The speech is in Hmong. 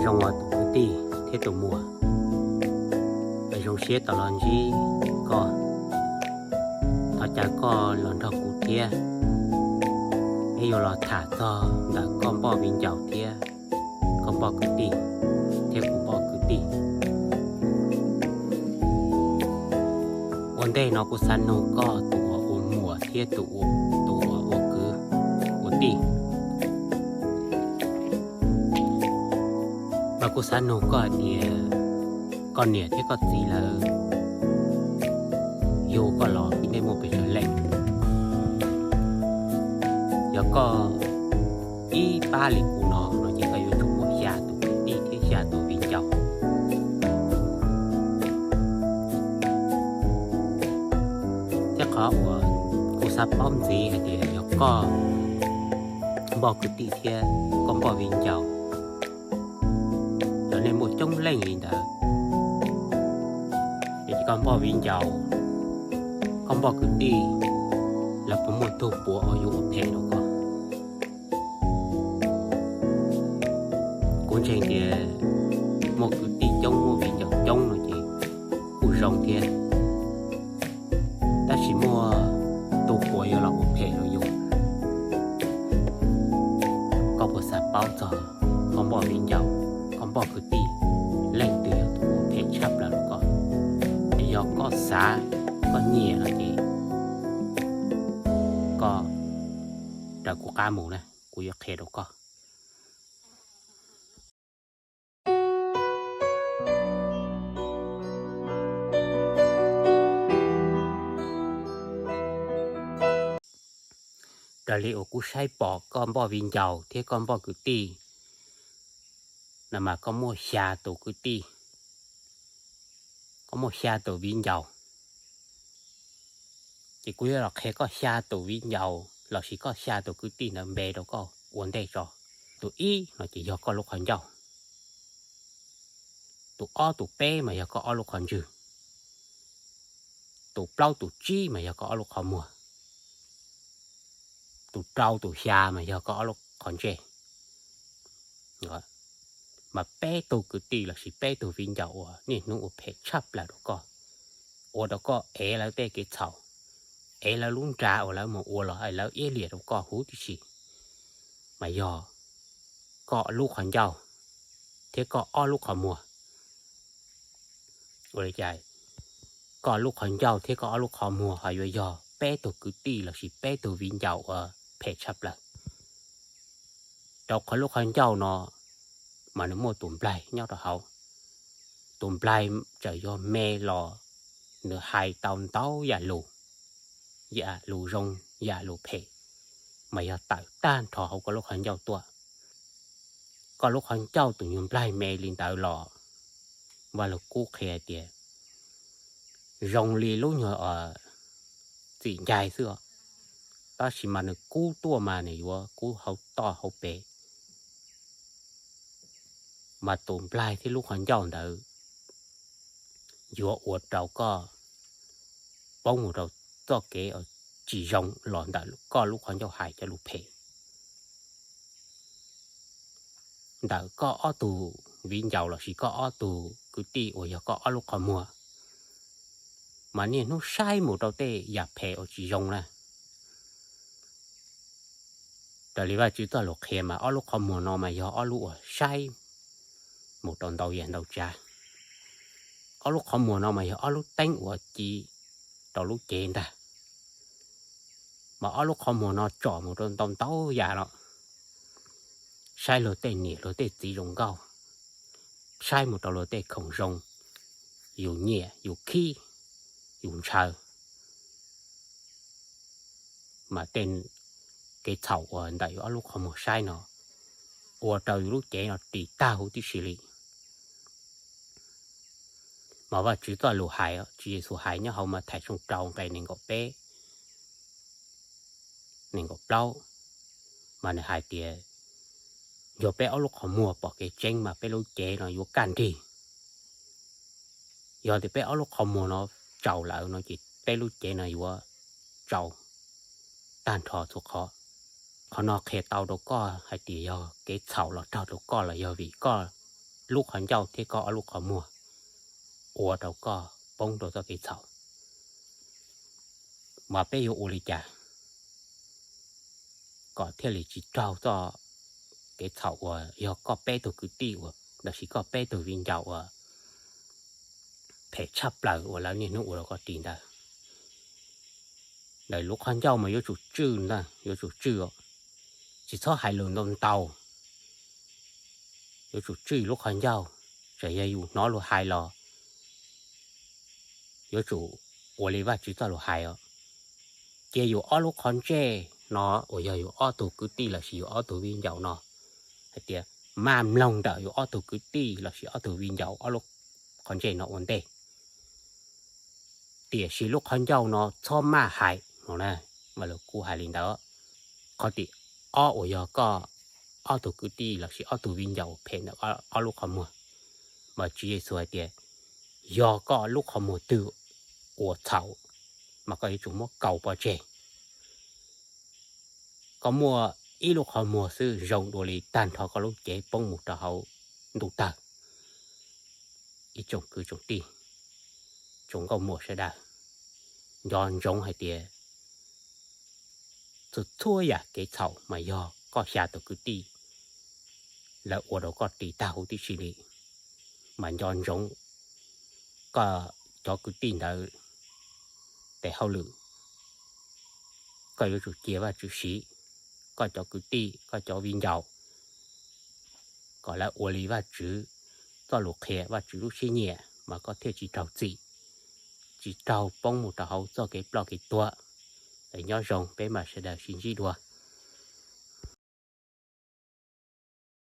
Zoo ua tus kwv tij thiab tus muam, zoo siab tau los ntsib koj. Thov caw koj los nrog kuv thiab, peb yuav los tham txog ntawm koj npoj viv ncaus thiab koj npoj kwv tij, thiab kuv npoj kwv tij. Ua ntej no kuv xav nug koj tus uas ua muam thiab tus uas ua kwv ua tij, mas kuv xav nug koj tias koj niam thiab koj txiv lawv yug koj los nej muaj pes tsawg leej? Yog koj ib pab li kuv no no ces koj yuav tsum muaj xya tus kwv tij thiab xya tus viv ncaus. Thiab qhov uas kuv xav paub ntxiv hais tias yog koj npoj kwv tij thiab koj npoj viv ncaus, yog nej muaj coob leej li ntawd, ces koj npoj viv ncaus, koj npoj kwv tij, lawv puas muaj tug puav uas yuav ua phem rau koj? Kuv ntseeg tias muaj kwv tij coob muaj viv ncaus coob no ces kuj zoo thiab, tab sis muaj tus puav yuav los ua phem rau yus. Koj puas xav paub txog koj npoj viv ncaus, koj npoj kwv tij, leej twg yog tus ua phem tshaj plaws rau koj? Yog koj xav, koj nyiam no ces koj raws kuv qab mus na, kuv yuav qhia rau koj. Raws li uas kuv saib pom koj npoj viv ncaus thiab koj npoj kwv tij no mas koj muaj xya tus kwv tij, koj muaj xya tus viv ncaus. Ces kuv yuav los qhia koj xya tus viv ncaus lossis koj xya tus kwv tij ntawd npe rau koj ua ntej tso. Tus ib no ces yog koj lub qhov ncauj. Tus ob tus peb mas yog koj ob lub qhov ntswg. Tus plaub tus tsib mas yog koj ob lub qhov muag. Tus rau tus xya mas yog koj ob lub qhov ntsej. Mas peb tug kwv tij lossis peb tug viv ncaus uas niaj hnub ua phem tshaj plaws rau koj, ua rau koj ev lawv tej kev txhaum, ev lawv lub nra uas lawv mus ua los lawv iab liam rau koj huv tib si, mas yog koj lub qhov ncauj thiab koj ob lub qhov muag. Ua li cas koj lub qhov ncauj thiab koj ob lub qhov muag ho yuav yog peb tug kwv tij lossis peb tug viv ncaus uas phem tshaj plaws? Rau qhov lub qhov ncauj no mas nws muaj tus nplaig nyob rau hauv. Tus nplaig txawm yog me los nws hais tau ntau yam lus, yam lus zoo, yam lus phem, mas yog tawm tag nrho hauv koj lub qhov ncauj tuaj. Koj lub qhov ncauj tus nyuag nplaig me li ntawd los Vaj Lug Kub qhia hais tias zoo li lub nyuag txim ncaig xwb os, tab sis mas nws kub tuaj mas nws yuav kub hauv toj hauv pes. Mas tus nplaig thiab lub qhov ncauj ntawd yuav ua rau koj poob mus rau txoj kev tsis zoo los ntawm koj lub qhov ncauj hais cov lus phem. Ntawm koj ob tug viv ncaus lossis koj ob tug kwv tij uas yog koj ob lub qhov muag, mas niaj hnub saib mus rau tej yam phem uas tsis zoo na. Raws li Vajtswv txoj lus qhia mas ob lub qhov muag no mas yog ob lub uas saib mus rau ntau yam ntau tsav. Ob lub qhov muag no mas yog ob lub teeb uas ci rau lub cev ntag. Mas ob lub qhov muag no tsom mus rau ntau ntau yam los, saib luag tej niam luag tej txiv zoo nkauj, saib mus rau luag tej khoom zoo, yus nyiam yus khib, yus ntshaw. Mas tej kev txhaum uas ntawm yus ob lub qhov muag saib no ua rau yus lub cev no ris tag huv tib si li. Mas Vajtswv txoj lus hais, Tswv Yexus hais nyob hauv Mathais tshooj rau nqe nees nkaum peb, nees nkaum plaub, mas nws hais tias yog peb ob lub qhov muag pom kev tseeb mas peb lub cev no yuav kaj nrig. Yog tias peb ob lub qhov muag no tsaus lawm no ces peb lub cev no yuav tsaus tag nrho txhua qhov. Qhov no qhia tau rau koj hais tias yog kev txhaum los raug rau koj los yog vim koj lub qhov ncauj thiab koj ob lub qhov muag ua rau koj poob rau txoj kev txhaum. Mas peb yuav ua li cas kom thiaj li tsis raug txoj kev txhaum uas yog koj peb tug kwv tij uas, los sis koj peb tug viv ncaus uas phem tshaj plaws uas lawv niaj hnub ua rau koj ris ntawd? Ntawm lub qhov ncauj mas yuav tsum tswj ntag, yuav tsum tswj os. Tsis txhob hais lus ntau ntau, yuav tsum tswj lub qhov ncauj. Txawm yog yus hnov luag hais los yuav tsum ua li Vajtswv txoj lus hais os. Cia yus ob lub qhov ntsej no uas yog yus ob tug kwv tij los sis yus ob tug viv ncaus no hais tias maj mloog ntawm yus ob tug kwv tij los sis ob tug viv ncaus ob lub qhov ntsej no ua ntej. Tiam sis lub qhov ncauj no txhob maj hais no na, mas lus kuj hais li ntawd. Qhov tim ob uas yog koj ob tug kwv tij los sis ob tug viv ncaus phem ntawm ob lub qhov muag, mas Tswv Yexus hais tias yog koj lub qhov muag twg ua txhaum mas koj yuav tsum muab kaus pov tseg. Koj muaj ib lub qhov muag xwb zoo dua li tag nrho koj lub cev poob mus rau hauv ntuj tawg. Ib tsoom kwv tsoom tij, tsoom nkauj muam sawv daws, nco ntsoov hais tias txhua txhua yam kev txhaum mas yog koj xya tus kwv tij lawv ua rau koj ris tag huv tib si li. Mas nco ntsoov koj cov kwv tij ntawd tes hauj lwm, koj yuav tsum cia Vajtswv siv koj cov kwv tij, koj cov viv ncaus, kom lawv ua li Vajtswv txoj lus qhia, Vajtswv lub siab nyiam mas koj thiaj tsis raug txim, tsis raug poob mus rau hauv txoj kev ploj kev tuag. Nyob zoo, peb mam sawv daws sib ntsib dua.